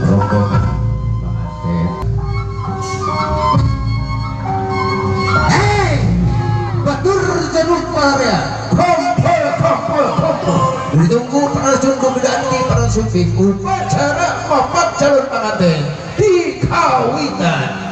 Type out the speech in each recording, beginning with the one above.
Rombongan pengantin. Hei, batur jeruk malaria. Kompol, kompol, kompol. Ditunggu para sungguh bidanti para suping upacara mapak calon pengantin di kawinan.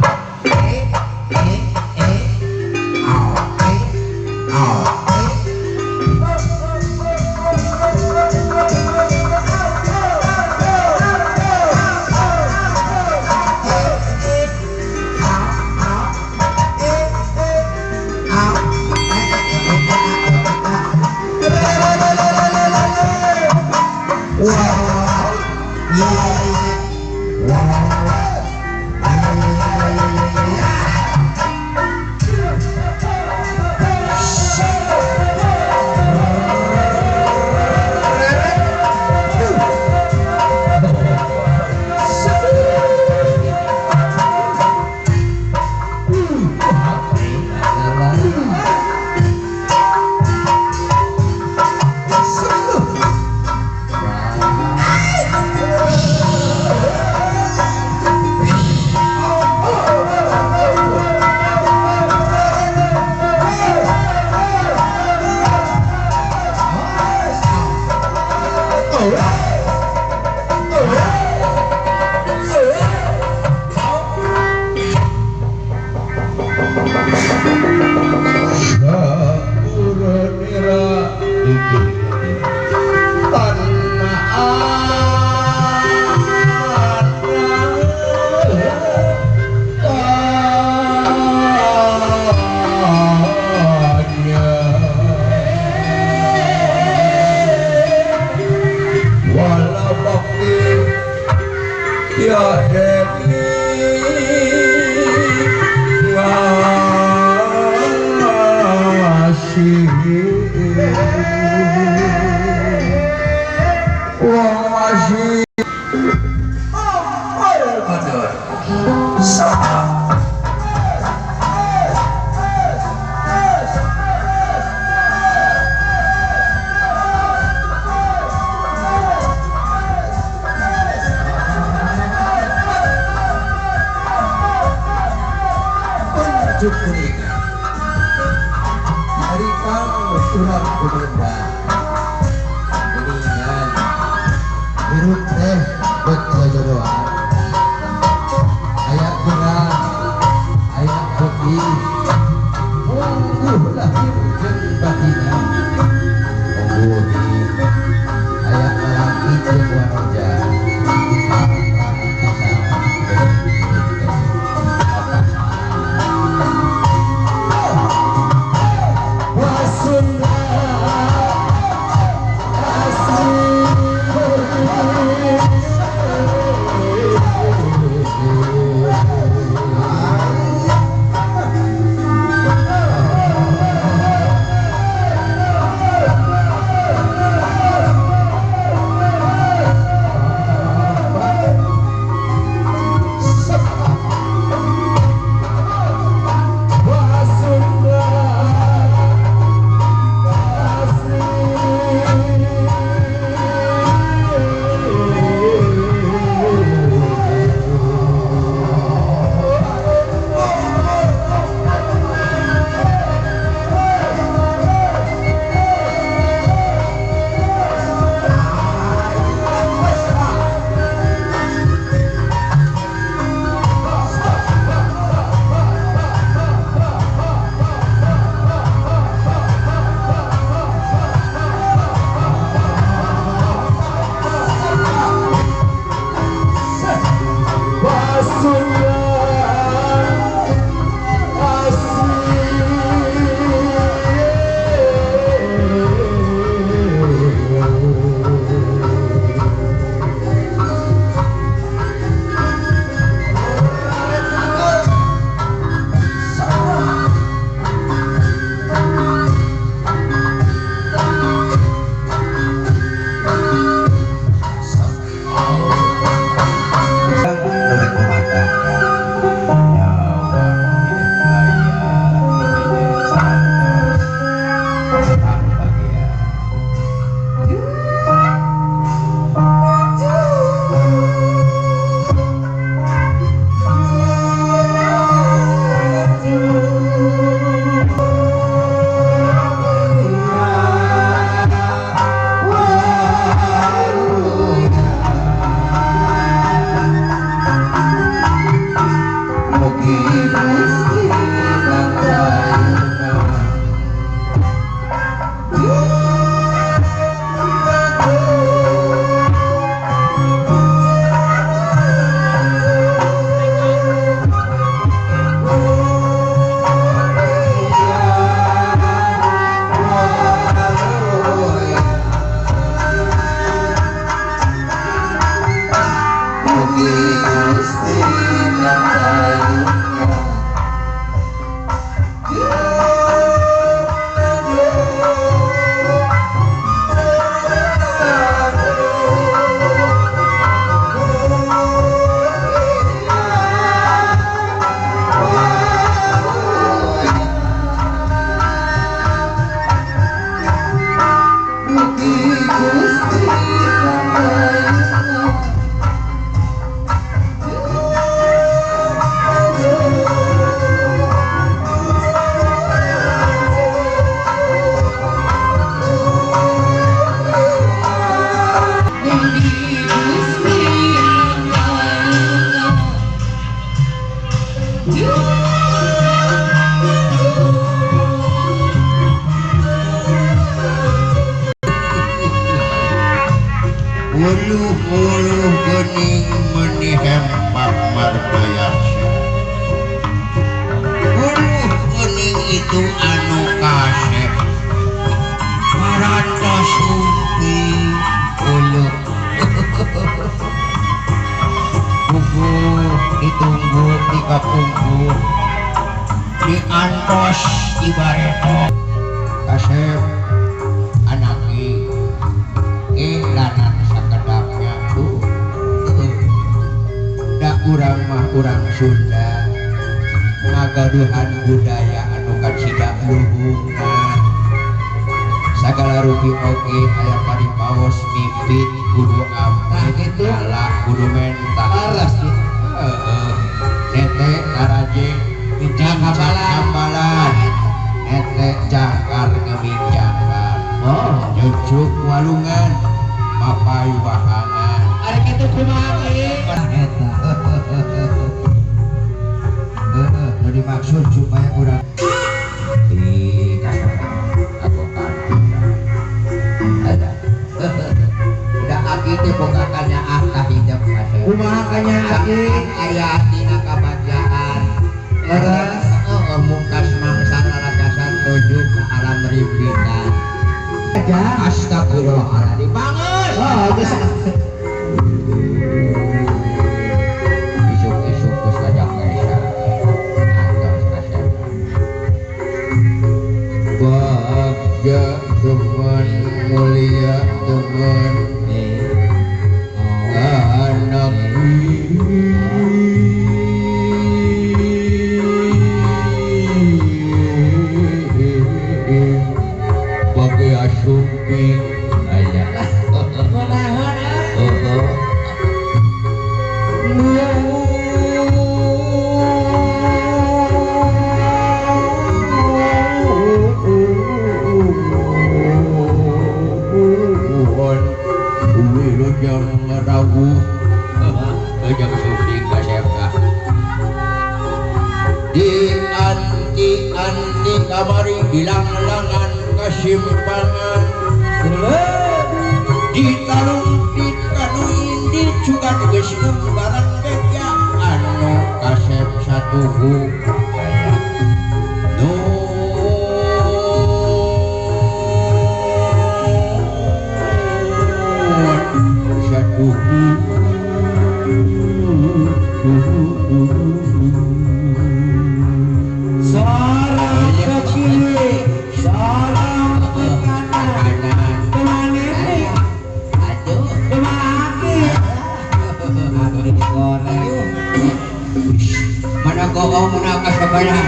Uluh-uluh geuning meuni hempak margayasa. Uluh geuning itu anu kasep parantos sumping uluh. Puguh ditunggu di kapungkur diantos di bareto kasep anaki lanan sakedapnya tuh da urang mah urang Sunda ngagaduhan budaya anu kacida luhungna sagala rupi oge aya paripaos mipit kudu ampit gitu nyala kudu menta Aras gitu. Heeh. Nete naraje kambalan nete jangkar ngeming jangkar. Oh. Nyucuk walungan mapai wahangan. Ari kitu kumaha ki? Eta. Heeh, nu dimaksud supaya urang di kabokan ada. Udah aki teh boga kanyaah ka hidep kasep. Kumaha kanyaah aki? Aya dina kabagjaan. Leres. Heeh, mungkas mangsa raragasan tuju ka alam rimbitan. Aja. Astagfirullahaladzim. Banget. Oh, geus. Isuk-isuk geus ngajak Esa. Antos kasep. Bagja teman mulia teman anak bagi asumping aya. Kunaon ah? Heeh. Nuhun wilujeng rawuh jeung sumping kasep ka di anti-anti kamari bilang-langan kasimpangan di talung di kanu indi juga geus barang beja anu kasep satuhu nuhun satuhu. Sorong ke kiri, sorong ke kanan. Kemana ini? Aduh. Kumaha aki? Aki goreng. Mana goong mana kasabaran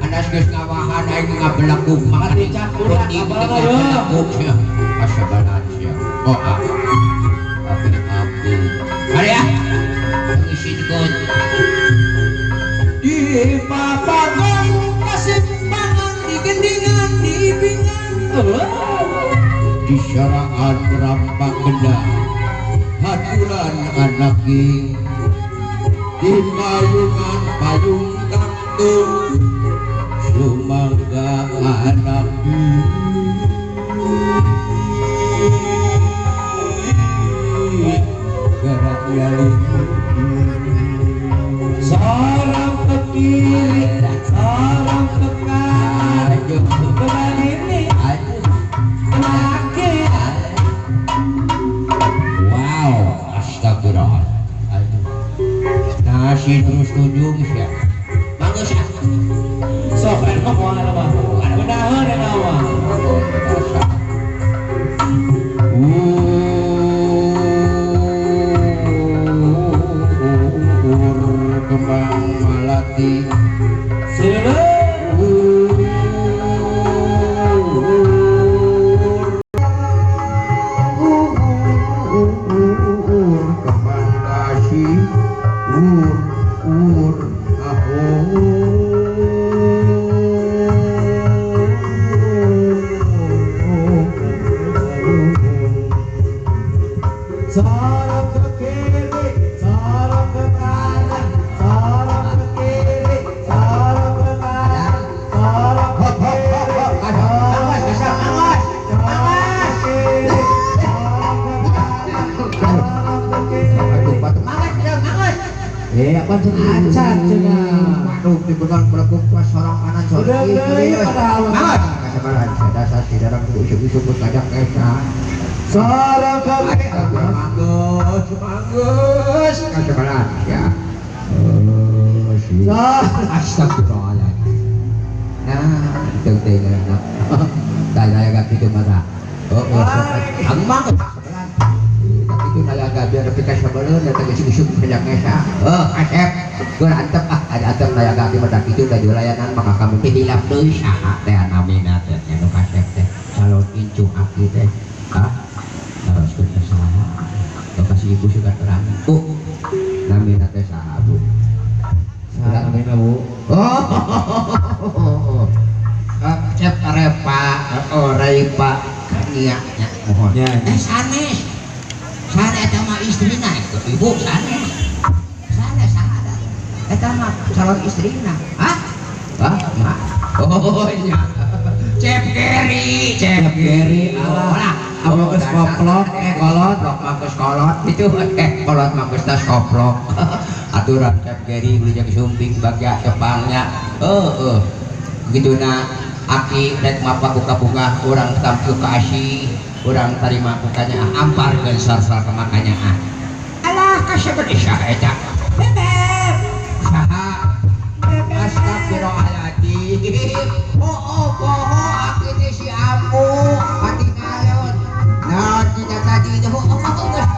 anas geus ngawahan aing ngabelakuk mah Mati cakuran, abang ayo. ngabelakuk sia kasabaran sia. Oh ah. Api api mari ah isin di papagon kasimpangan di gendingan di pingan di syaraan rambang benda haturan anaki di payungan payung kangkung sumangga anaki gerak nyali. Sorong ke kiri, sorong ke kanan. Kemana ini? Aduh. Kumaha aki? Wow, astagfirullah. Aduh. Nasi terus tunjung sia. Mangga sia. Sok anu moal mah. Kunaon eta mah? Oh, rasa. Ur kembang melati. Sireum. Ur kembang kasih. Ur ur Sorong ke kiri, sorong ke kanan, sorong ke kiri, sorong ke kanan, sorong ke kiri, sorong ke kanan, sorong ke kiri, sorong ke kanan. Eh, apa cenah acan cenah. Waduh, dibegal belekuk pas sorong kanan sorong Udah kiri. deui padahal mah. Naon? Kasabaran sadasa sidarang isuk-isuk kajak esa. Sorong ke Manggus, manggus. Kasabaran ya. Oh, si. Sor. Astagfirullahaladzim. Nah, itu teh ngaranna. Tah daya kitu mah. Oh, oh, ang manggus kasabaran. Tapi itu nalaga biar nepi ka sabeuleun eta geus isuk kajak esa. Oh, kasep. Geus antep ah, ada antep nalaga di mah kitu da layanan maka kami teh hilap deui saha teh namina teh anu kasep teh. Calon incu aki teh. Ah, harus ke saha. Lokasi ibu sudah terang. Bu, namina teh saha, Bu? Saha namina, Bu? Oh, cep repa, oh repa, nia nya mohon. Nya. Eh sanes, sanes eta mah istrina, ibu sanes, sanes saha eta mah calon istrina, hah? Hah? Ma? Oh iya. Cep Geri, Cep Cep Geri, alah. alah. Apa geus koplok, eh kolot. Kolot mah geus kolot itu eh kolot mah geus tas koplok. Aturan Cep Geri beli jeung sumping bagja tepangnya. Heeh. Gituna aki rek mapa buka bunga urang tampil ka asih, urang tarima bukanya amparkeun sar-sar ka makanya ah. Alah kasebut saha eta. Bebek. Saha? Astagfirullahaladzim. Oh, oh, poho aki teh si Ambu katinggalon. Naon kita tadi itu oh, oh, oh, geus